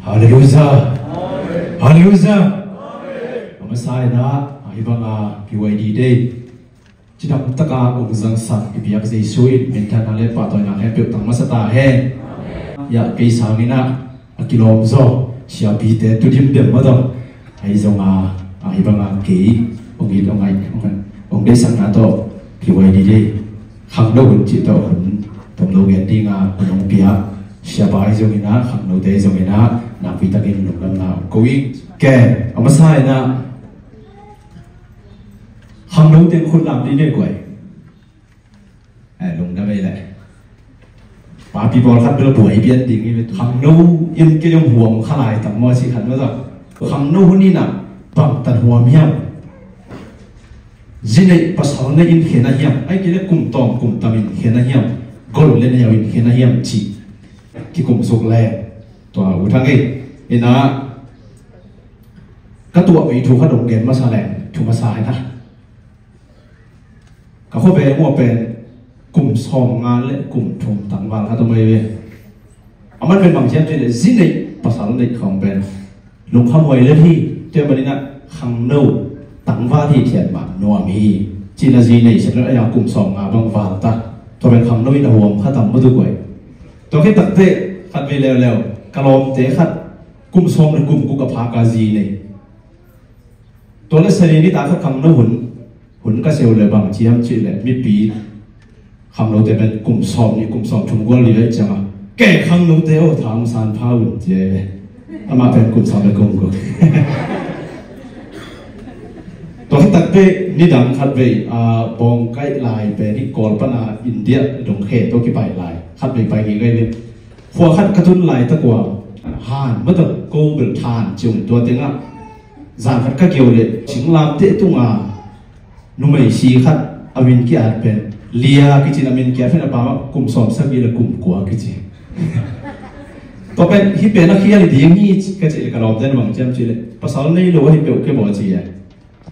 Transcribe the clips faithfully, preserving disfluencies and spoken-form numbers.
Halleluiah. Halleluiah. A masa in ah hih banga P Y D Day cidam taka hong zangsak i biak Jesu in minthanna le pahtawina khempeuh tang masa ta hen. Hiah kei sangin ah a kilawm zaw siapite tu dimdem mah tawh ahi zong a, a hih banga kei hong it hong ngaih hong deihsakna tawh P Y D Day khangno hun cih tawh hun tomno gen ding a hun hong pia siapa ahi zongin ah khangnote ahi zongin ah nakpi takin lungdamna hong ko ing. Ke a masa in ah khangno teng khut lam dih ne guai. Eh, lungdam ei leh. Papi pawlkhat bel buai pian ding hi ve. Khangno in kei hong huam kha lai tam maw si khat maw tawh. Khangno hun in ah bangtan huam hiam? Zi neih pasal neih in khen a hiam? Ai kei le kum tawm kum tam in khen a hiam? Gol le neu in khen a hiam cih kikum suk le tua U Thang ei in ah ka tuah vei thu khat hong gen masa le thu masa hi na. Ka khuabe muah pen kum sawm nga le kum thum tangval khat om ei ve. A man pen bang hiam cih leh zi neih pasal neih khawng pen lungkham huai let hi. Tua manin ah khangno tangval hi thiat mah nuam hi. Cihna zi neih sep le a kum sawm nga bang val ta. Tua pen khangno in a huam kha tam maw tu guai. Tua khit takteh khat vei leuleu ka lawmte khat kum sawm le kum guk a phak a zi nei. Tua le seli ni ta kha khangno hun hun ka seu le bang hiam cih leh mipi khangnote pen kum sawm nih kum sawm thum gual ni le ciang a ke khangnote aw thang san pha un ci ei ve. Amah pen kum sawm le kum guk. Tua khit takteh nidang khat vei a bawngkaih lai pen hi Kawl pana India dong khe tawh kipai lai khat vei pai hi gai ve. Khua khat ka tun laitak ua han mataw ko bel than ciung tua tengah zan khat ka keu le singlamteh tunga numei si khat a min ki-at pen Lia kicin a min ki-at pen a pam ah kum sawm sagih le kum kua kici. Tua pen hih pen a khial hi ding hi ka cih le ka lawmte na bang ciam cih le pasal nei lo ahi peuh ke baw ci a.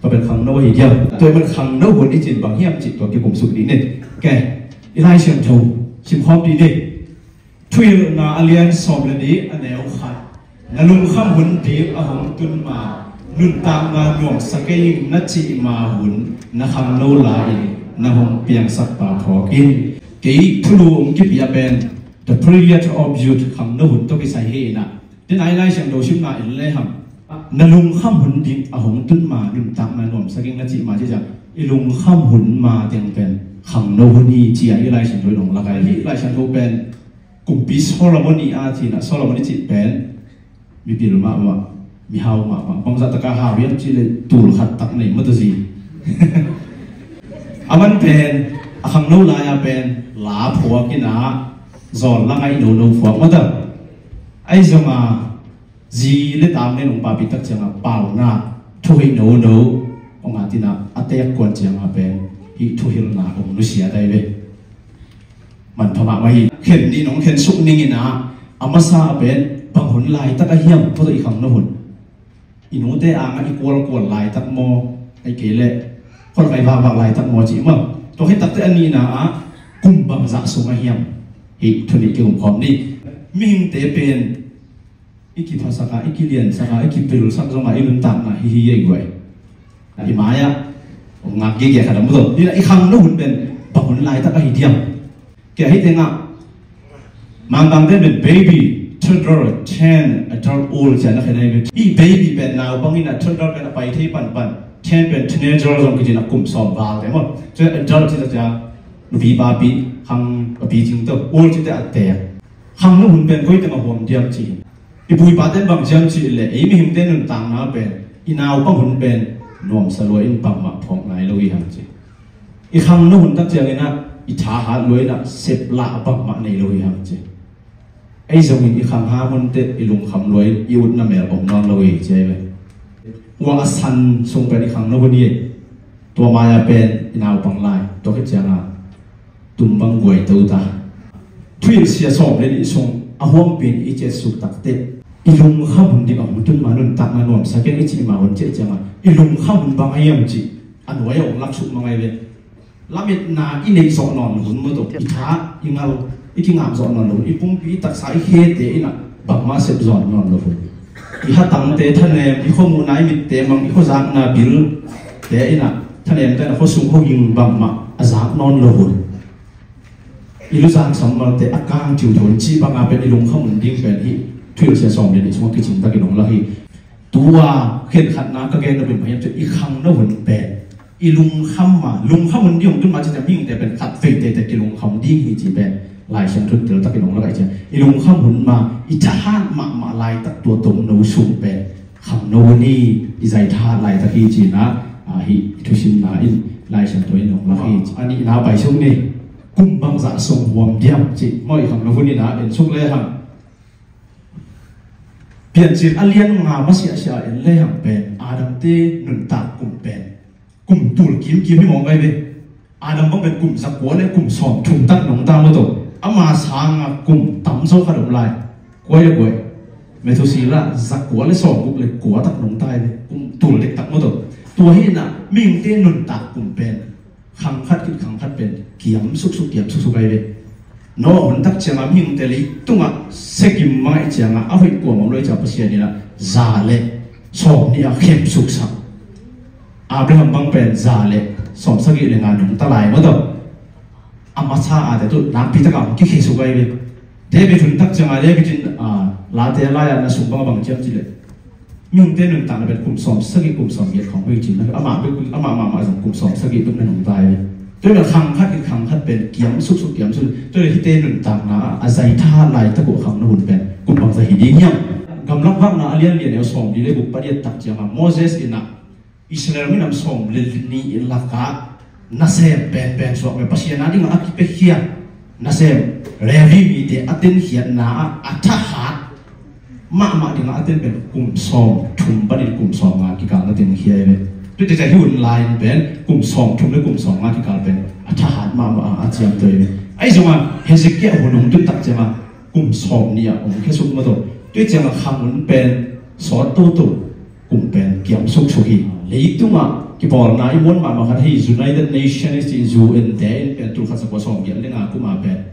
Tua pen khangno ahi diam. Tua pen khangno hun i cin bang hiam cih tua kikum suk dih ni. Ke i Lai Siangtho simkhawm dih ni. Thuhilhna a lian sawm le nih a neu khat. Na lungkham hun ding a hong tun ma nuntakna nuamsa kei ing na cih ma hun na khangno lai-in na hong piangsak pa phawk in. Kei thulu hong kipia pen the period of youth khangno hun tawh kisai hi inah. Tena i Lai Siangtho simna en le hang na lungkham hun ding a hong tun ma nuntakna nuamsa kei ing na cih ma cih ciang i lungkham hun ma teng pen khangno hun hi ci a i Lai Siangtho in hong lakai hi. Lai Siangtho pen Kumpi Solomon i a cihna Solomon i cih pen mipil mahmah, mihau mahmah, bangzah taka hau hiam cih le tul khat tak nei mataw zi. A man pen a khangno lai-a pen la phuak inah zawl la ngaih nono phuak mataw. Ahi zongah zi le tang nen hong papi tak ciangah paunak thuhoih nono hong at inah a teek kuan ciangah pen hih thuhilhna hong nusia dai ve. Manpha mahmah hi. Khen nih nong khen suk ning inah a masa a pen bang hun laitak a hiam tua tawh i khangno hun. I nute angah i kualkual laitak maw, ai kei leh khualkai vakvak laitak maw cih maw. Tua khit takteh a nihna ah kum bangzah sung a hiam. Hih thu nih kikum khawm ni. Mihingte pen i kiphasak a, i kiliansak a, i kipilsak zongah i nuntakna hi hi ei guai. I mai-ah hong ngak gige khat a mu zaw. Ni-a i khangno hun pen bang hun laitak ahi diam. Kei ahi tengah Mangkangte pen baby, toddler, teen, adult, old cian a khen ahi pen. I baby pen naupang inah toddler pen a pai thei panpan. Teen pen teenager zong kici inah kum sawm val te maw. Cun adult ci ta cia nupi papi khang papi cing tawh old ci te a tek. Khangno hun pen koi teng a huam diam ci hi. I pu i pate in bang ciam cih leh ei mihingte nuntakna pen i naupang hun pen nuamsa lua in bangmah phawk nai lo hi hang ci. I khangno hun tak ciangin ah i thahat lua in ah sep lah bangmah nei lo hi hang ci. Ei zongin i khangham hun teh i lungkham lua in i utna mel om nawn lo hi ci ahi ve. Ua a san sung pen i khangno hun hi. Tua mai-a pen i naupang lai tua khit ciangah tum bang guai to ta. Thuhilh sia sawm le nih sung a huampi in i ciahsuk takteh i lungkham hun ding a hong tun ma nuntakna nuamsa kei ing i cih ma hun ciah ciangah i lungkham hun bang a hiam cih a nuai a hong laksuk mang ahi ve. Lametna i neih zawh nawn lo hun maw tawh i tha i ngal i kingap zawh nawn lo hun i pumpi i taksa i khete inah Bangmah sep zawn nawn lo hun. I hatangte thanem, i khuamuhna, i mitte mang, i khuazakna bil te in ah thanemte in ah khuasung khuaging bangmah a zak nawn lo hun. I luzan sammalte a kang ciuciu hun cih banga pen i lungkham hun ding pen hih Thuhilhsia sawm le nih sungah kicing takin hong lak hi. Tua khenkhatna ka gen nop in bang hiam cih leh i khangno hun pen i lungkham ma, lungkham hun ding hong tun ma cih ciang mihingte pen khat vei teitei kilungkham ding hi cih pen Lai Siangtho teltakin hong lak hi ciang i lungkham hun ma, i thahat mahmah laitak tua tomno sung pen khangno hun hi, i zai thahat laitak hi ci-in ah, ah, hih i thusimna in Lai Siangtho in hong lak hi. A nihna pai suk ni. Kum bangzah sung huam diam cih maw, i khangno hun in ah en suk lehang. Piancil a lian nga masiahsiah en lehang pen Adamte nuntak kum pen kum tul kimkim hi mawk ngai ve. Adam bang pen kum zakua le kum sawmthum tak nungta maw tawh. Ama sanga kum tamzaw khat om lai. Kua le kua? Methuselah zakua le sawmguk le kua tak nungta hi ve. Kum tul dektak maw tawh. Tua hi in ah mihingte nuntak kum pen khang khat khit khang khat pen kiam suksuk, kiam suksuk ahi ve. Noah hun tak ciangah mihingte leitungah sekim mah i ciangah a hoih kuamah om lo i ciangah Pasian in ah za le sawm nih a khem suksak. Abraham bang pen za le sawm sagih le nga nungta lai maw tawh. A masa a te tu nakpi takah hong kikhia suk ahi ve. David hun tak ciangah David in, ah, Late lai-ah na sung bang a bang ciam cih leh mihingte nuntakna pen kum sawm sagih, kum sawm giat khawng hi cin. Amah, amah mahmah zong kum sawm sagih tuk na nungta hi. Tua hi a khang khat in khang khat pen kiam suksuk, kiam suk. Tua hi a hihte nuntakna a zai thahat laitak uh khangno hun pen kum bangzah hi ding hiam? Gamlak Vakna a lian li a neu sawmli le guk padiat tak ciangah Moses in ah Israel minam sawm le nih lakah nasem penpen suak ve, Pasian a dingah a kipiakhia nasem Levi mite a tenkhiatna ah a thahat mahmah dingah a ten pen kum sawmthum panin kum sawmnga kikal na tenkhia hi ve. Tuate ciang hi hun lai-in pen kum sawmthum le kum sawmnga kikal pen a thahat mahmah a, a ciamteh hi ve. Ahi zongah Hezekiah hun hong tun tak ciangah kum sawmnih ah hong khia suk maw tawh. Tua ciangah khang hun pen sawt toto, kum pen kiam suksuk hi. Leitungah kipawlna i muan mahmah khat hi, United Nations i ci, U N te in pen tul khat zakua sawmgiat le nga kum a pen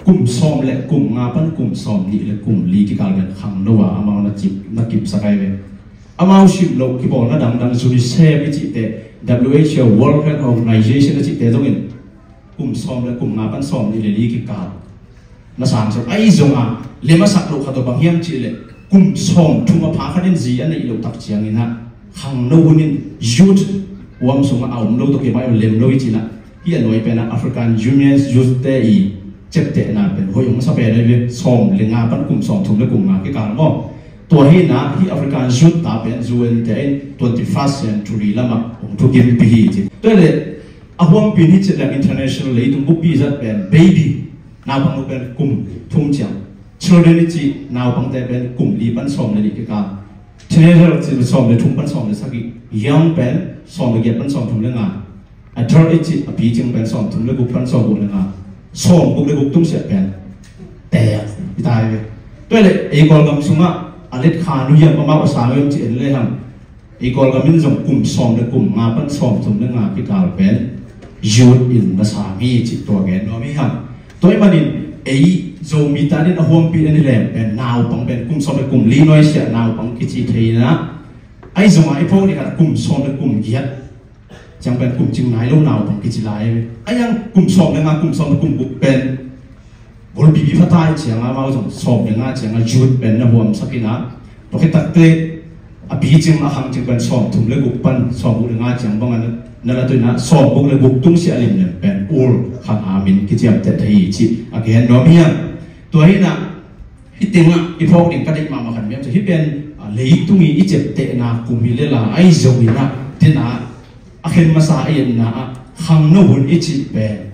kum sawm le kum nga pan kum sawmnih le kum li kikal pen khangno a amau na cip, na kipsak ahi ve. Amau sim loh kipawlna dangdang, UNICEF i cihte, W H O, World Health Organization a cihte zongin kum sawm le kum nga pan sawmnih le li kikal na sang sawm. Ahi zongah lem a sak loh khat tawh bang hiam cih leh kum sawmthum a pha khat in zi a neih loh tak ciangin ah khangno hun in youth huam sungah a om lo tawh keimah in lem lo hi ci-in ah, hih a nuai pen ah African Union Youth te i ciaptehna pen hoih hong sa pen ahi ve. Sawm le nga pan kum sawmthum le kum nga kikal maw. Tua hi in ah hih African Youth ta pen U N te in twenty-first century lamah hong thukimpi hi ci. Tua hi leh a huampi in hi ci leng international leitung buppi zat pen baby, naupang nu pen kum thum ciang. Children i cih naupangte pen kum li pan sawm le nih kikal. Teenager i cih sawm le thum pan sawm le sagih. Young pen sawm le giat pan sawmthum le nga. Adult i cih a picing pen sawmthum le guk pan sawmguk le nga. Sawmguk le guk tungsiah pen teek hi ta hi ve. Tua hi leh ei Kawlgam sungah a let kha nu hiam, amau a sang hiam cih en lehang, ei Kawlgam in zong kum sawm le kum nga pan sawmthum le nga kikal pen youth in na sang hi cih tua gen nuam hi hang. Tua ahih manin ei Zomi ta dingin a huampi in i lem pen naupang pen kum sawm le kum li nuaisiah naupang kici thei in ah, ahi zongah i phawk ding khat kum sawm le kum giat ciang pen kum cing nai lo naupang kici lai. Ahi hang kum sawm le nga, kum sawm le kum guk pen golpipi pha ta hi ciangah amau zong sawm le nga ciangah youth pen na huamsak in ah, tua khit takteh a picing a khangcing pen sawmthum le guk pan sawmguk le nga ciang bangin na la tua in ah sawmguk le guk tungsiah limlem pen ul khang a min kiciamteh thei hi cih a gen nuam hi hang. Tua hi in ah hih tengah i phawk ding ka deih mahmah khat miam cih hih pen, ah, leitung i i ciaptehna kum hi lel a, ahi zongin ah, tua in ah a khen masa a i etna ah khangno hun i cih pen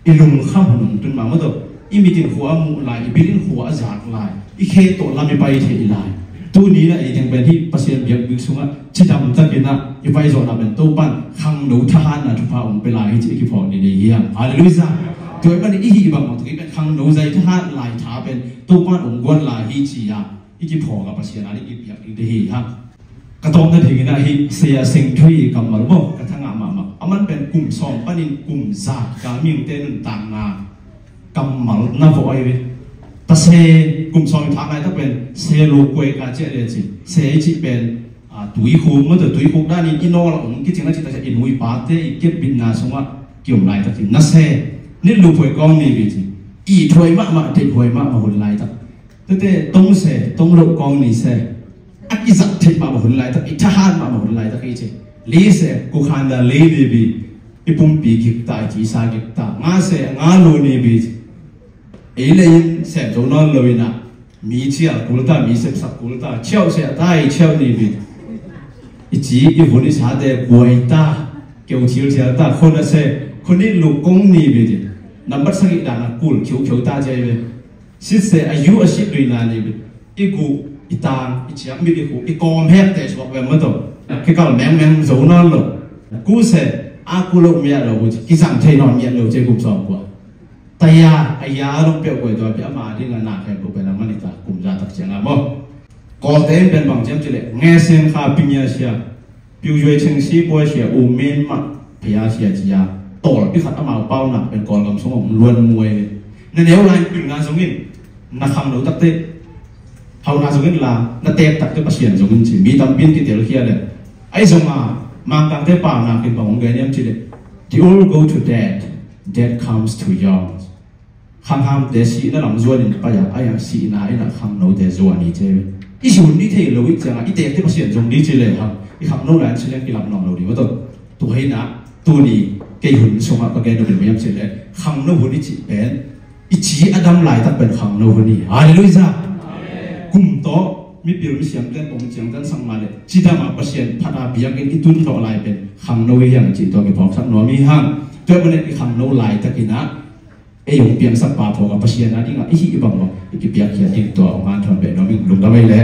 i lungkham hun hong tun mahmah tawh, i mit in khua a muh lai, i bil in khua a zak lai, i khe tawh lam i pai thei lai. Tuni in ah ei teng pen hih Pasian biakbik sungah cidam takin ah i pai zawhna pen Topa'n khangno thahatna thupha hong pia lai hi cih i kiphawk ni nei hi hang. Halleluiah. Tua ahih manin i hih bangmah tawh i pen khangno zai thahat lai tha pen Topa'n hong guan lai hi ci-a i kiphawk a, Pasian a ding i biak ding te hi hang. Ka tawpna dingin ah hih Saya Seng Thui kammal maw, ka thangah mahmah. Aman pen kum sawm panin kum za kikal mihingte nuntakna kammal na vawh ahi ve. Tase kum sawm i phak laitak pen se lo kuai ka ciah le ci. Se i cih pen, a, tuikhuk maw, tuikhuk danin i nawl a om kicing a cih ta ciah i nu i pate i kepbitna sungah kiom laitak ci. Na se nit lu phuai kawng ni bi ci. Ithuai mahmah, deihhuai mahmah hun laitak. Tete tong se, tong loh kawng ni se. A kizat theih mahmah hun laitak, i thahat mahmah hun laitak i ci. Li se, kukhan da li ni bi. I pumpi gikta, i cisa gikta. Nga se, nga lu ni bi ci. Ei le in sem zo nawn lo in ah, mi cial kul ta, mi sepsak kul ta, ciauh se a ta, i ciauh ni bi. I ci, i hun i sate buai ta, keu cilcial ta, khun a se, khun i luk kong ni bi di. Nambat sagih dan a kul khiukheu ta cia i ve. Sit se a yu a sit duina ni bi. I gu, i tang, i ciak mit i khu, i kawm hek te suak ve maw to. Kikal mengmeng zo nawn lo. Ku se, a ku lo miah lo, ku ci, kizang thei nawn miah lo cia kum sawm kua. Taya, a ya a long peuh kuai tua pi ama ding a na khen ko pen a man i ta kum za tak ciang a maw. Kawlte in pen bang ciam ci le, nge sen kha ping ya sia, piu yuai cheng si pua sia, u men mah phei a sia ci a. Tawl pi khat amau pau nak pen Kawlgam sung om luan muai. Na neu lai pil na zong in, na khang lo tak te. Hau na zong in la, na tek tak te Pasian zong in ci. Mi tam pin ki tel khia le. Ai zong a, mang kang te pau nak in bang ong gai niam ci le. They all go to death, death comes to young. Khanghamte sihna lam zuanin pai a, ai a sihna in a khangnote zuan i ci ve. I sun ni thei lo i ciang a, i tekte Pasian zong ni ci le hang, i khangno lai an ci leng kilap nuam lo ding maw to. Tua hi na, tuni kei hun sungah ka gen lo ding maw hiam ci le, khangno hun i cih pen, i ci a dam laitak pen khangno hun hi. Halleluiah. Kum tawh mipil misiam ten ong ciang ten sang mah le, cidam a Pasian phat a biakinn i tun tawh lai pen khangno hi hang cih tawh kiphawksak nuam hi hang. Tua manin i khangno laitakin ah, ei hong piangsak pa phawk a Pasian a dingah i hih bangbang i kipiakkhiat ding tua hong hanthawn beh nuam ing. Lungdam ei leh.